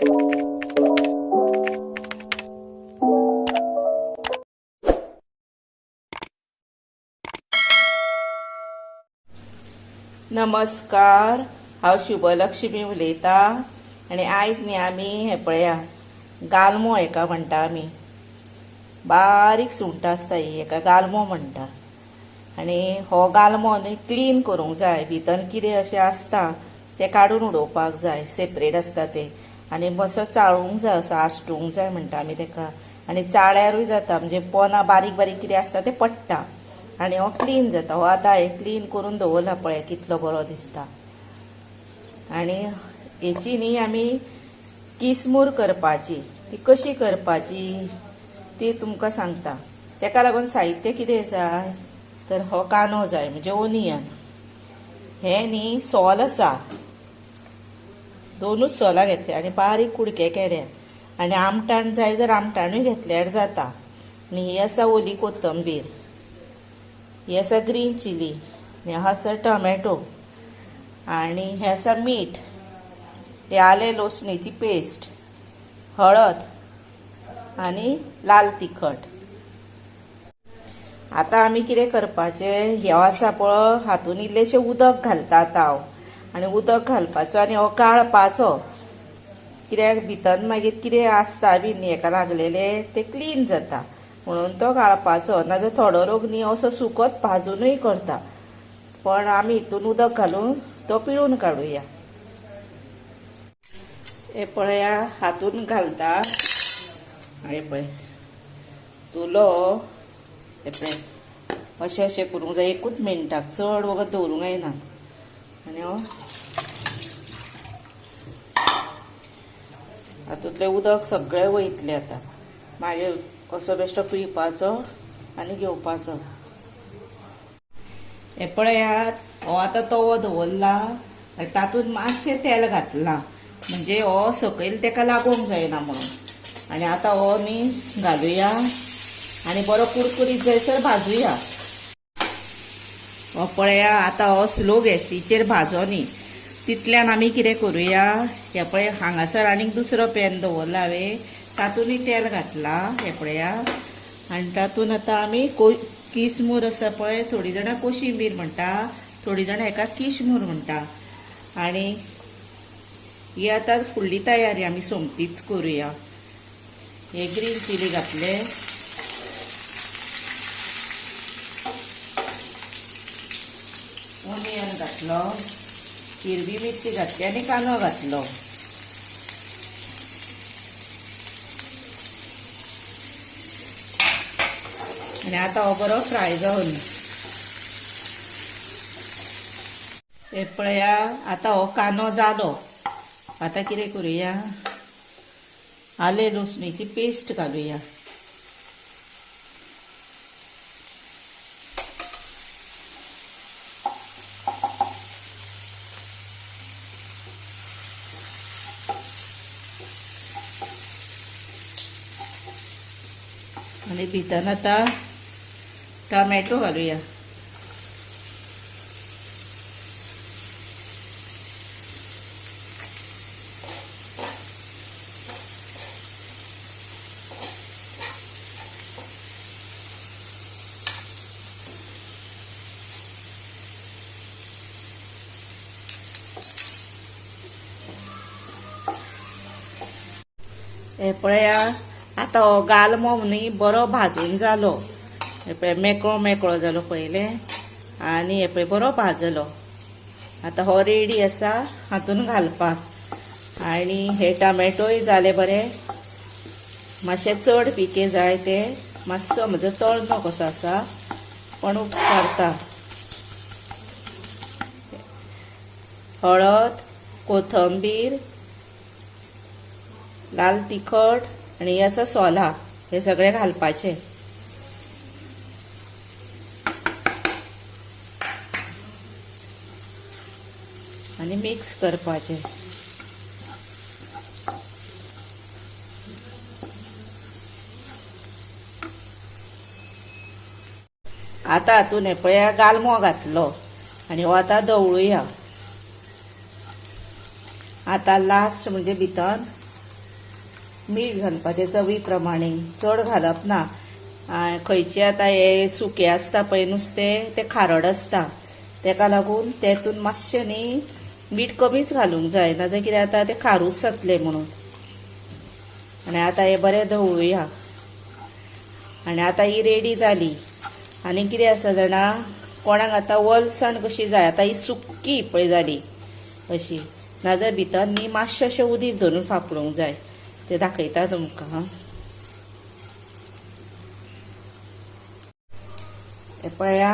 नमस्कार, हांव शुभलक्ष्मी उलयतां आनी आयज न्ही आमी हें पळया गालमो हेका म्हणटा आमी. बारीक सुंगटां आसता ही, हेका गालमो म्हणटा. आनी हो गालमो न्ही क्लीन करूंक जाय, भितर कितें अशें आसता तें काडून उडोवपाक जाय, सेपरेट आसता तें. आनी मातसो चाळूंक जाय, असो आसटूंक जाय म्हणटा आमी तेका. आनी चाळ्यारूय जाता, म्हणजे पोना बारीक बारीक कितें आसता तें पडटा आनी हो क्लीन जाता. हो आतां हें क्लीन करून दवरला, पळय कितलो बरो दिसता. आनी हेची न्ही आमी किसमूर करपाची, ती कशी करपाची ती तुमकां सांगता. तेका लागून साहित्य कितें जाय तर हो कांदो जाय, म्हणजे ओनियन. हें न्ही सोल आसा, दोनूच सोलां घेतले आनी बारीक कुडके केले. आनी आमटाण जाय जर आमटाणूय घेतल्यार जाता. आनी ही आसा ओली कोथंबीर, ही आसा ग्रीन चिली, हे आसा टोमॅटो, आनी हे आसा मीठ, हे आलें लसणीची पेस्ट, हळद आनी लाल तिखट. आतां आमी कितें करपाचें, हे आसा पळय हातून इल्लेशें उदक घालता आतां हांव. आनी उदक घालपाचो आनी हो गाळपाचो, कित्याक भितर मागीर कितें आसता बी न्ही हेका लागलेलें तें क्लीन जाता म्हणून तो गाळपाचो. नाजाल्यार थोडो लोक न्ही असो सुकोच भाजुनूय करता, पण आमी हितून उदक घालून तो पिळून काडुया. हे पळया हातून घालता, हे पळय तुलो, हे पळय अशें अशें करूंक जाय, एकूच मिनटाक, चड वगत दवरूंक जायना. आनी हो हातूंतलें उदक सगळें वयतलें आतां. मागीर असो बेश्टो पिळपाचो आनी घेवपाचो. हे पळयात हो आतां तवो दवरला, तातूंत मातशें तेल घातलां, म्हणजे हो सकयल तेका लागूंक जायना म्हणून. आनी आतां हो न्ही घालुया आनी बरो कुरकुरीत जायसर भाजुया. हो पळया आतां हो स्लो गॅसीचेर भाजो न्ही, तितल्यान आमी कितें करुया, हे पळय हांगासर आनीक दुसरो पॅन दवरला हांवें, तातूंतय तेल घातलां हे पळया. आनी तातूंत आतां आमी किसमूर आसा पळय, थोडीं जाणां कोशिंबीर म्हणटा, थोडीं जाणां हेका किसमूर म्हणटा. आनी ही आतां फुडली तयारी आमी सोमतीच करुया. हे ग्रीन चिली घातले, ओनियन घातलो, हिरवी मिरची घातली आनी कांदो घातलो. आनी आतां हो बरो फ्राय जावन हे पळया आतां हो कांदो जालो. आतां कितें करुया, आलें लसणीची पेस्ट घालुया. आनी भितर आतां टोमॅटो घालुया. हे पळया आतां हो गालमो न्ही बरो भाजून जालो, हे पळय मेकळो मेकळो जालो पयलें, आनी हे पळय बरो भाजलो. आतां हो रेडी आसा हातून घालपाक. आनी हे टोमॅटोय जाले बरे, मातशे चड पिके जाय ते, मातसो म्हजो तळणो कसो आसा पण उपकारता. हळद, कोथंबीर, लाल तिखट आनी हे आसा सोलां, हे सगळे घालपाचे. आनी मिक्स करपाचे. आतां हातून हे पळया गालमो घातलो आनी हो आतां धवळुया. आतां लास्ट म्हणजे भितर मीठ घालपाचें चवी प्रमाणे, चड घालप ना. खंयचे आतां हे सुकें आसता पळय नुस्तें तें खारड आसता, तेका लागून तेतून मातशें न्ही मीठ कमीच घालूंक जाय, नाजाल्यार कितें जाता तें खारूच जातलें म्हणून. आनी आतां हें बरें धवळुया. आनी आतां ही रेडी जाली. आनी कितें आसा जाणा, कोणाक आतां वलसण कशी जाय, आतां ही सुक्की पळय जाली अशी, नाजाल्यार भितर न्ही मातशें अशें उदीक धरून फापडूंक जाय, तें दाखयता तुमकां. हें पळया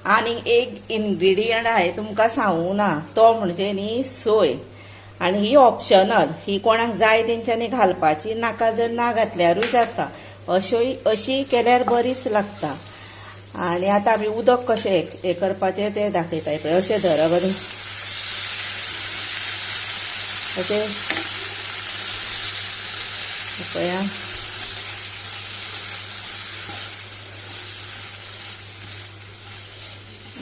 आनी एक इनग्रेडियंट हांवें तुमकां सांगूंक ना, तो म्हणजे न्ही सोय. आनी ही ऑप्शनल, ही कोणाक जाय तेंच्यांनी घालपाची, नाका जर ना घातल्यारूय जाता. अशी केल्यार बरीच लागता. आनी आतां आमी उदक कशें हें करपाचें तें दाखयता. पळय अशें धरप आनी अशें पळया.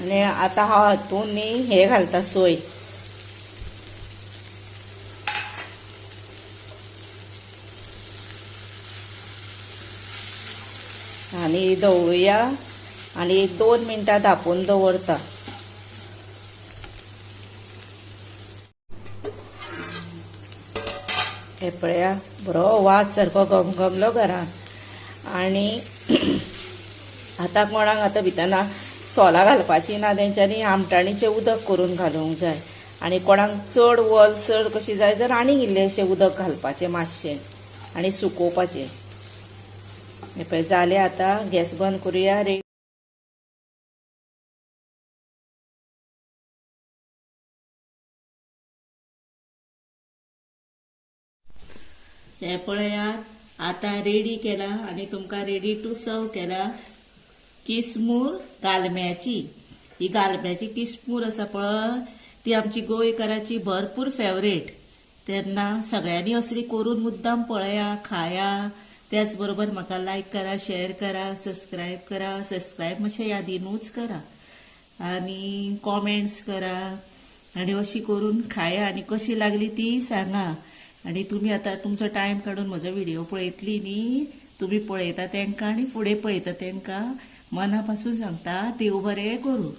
आनी आतां हांव हातून न्ही हें घालता सोय. आनी धवळुया आनी एक 2 मिनटां धांपून दवरता. हे पळया बरो वास सारको घमघमलो घरान. आनी आतां कोणाक आतां भितर सोलां घालपाची ना तेंच्यांनी आमटाणीचें उदक करून घालूंक जाय. आनी कोणाक चड वलसर कशी जाय जर आनीक इल्लें उदक घालपाचें मातशें आनी सुकोवपाचें. हें पळय जालें. आतां गॅस बंद करुया. रेडी. हें पळयात आतां रेडी केला आनी तुमकां रेडी टू सर्व केला किसमूर गालम्याची. ही गालम्याची किसमूर आसा पळय, ती आमची गोंयकाराची भरपूर फेवरेट. तेन्ना सगळ्यांनी असली करून मुद्दाम पळया, खाया. त्याच बरोबर म्हाका लायक करा, शेअर करा, सबस्क्रायब करा. सबस्क्रायब मातशें यादीनूच करा आनी कॉमेंट्स करा. आनी अशी करून खाया आनी कशी लागली ती सांगा. आनी तुमी आतां तुमचो टायम काडून म्हजो व्हिडिओ पळयतली न्ही, तुमी पळयता तेंकां आनी फुडें पळयता तेंकां मना पासून सांगता, देव बरें करूं.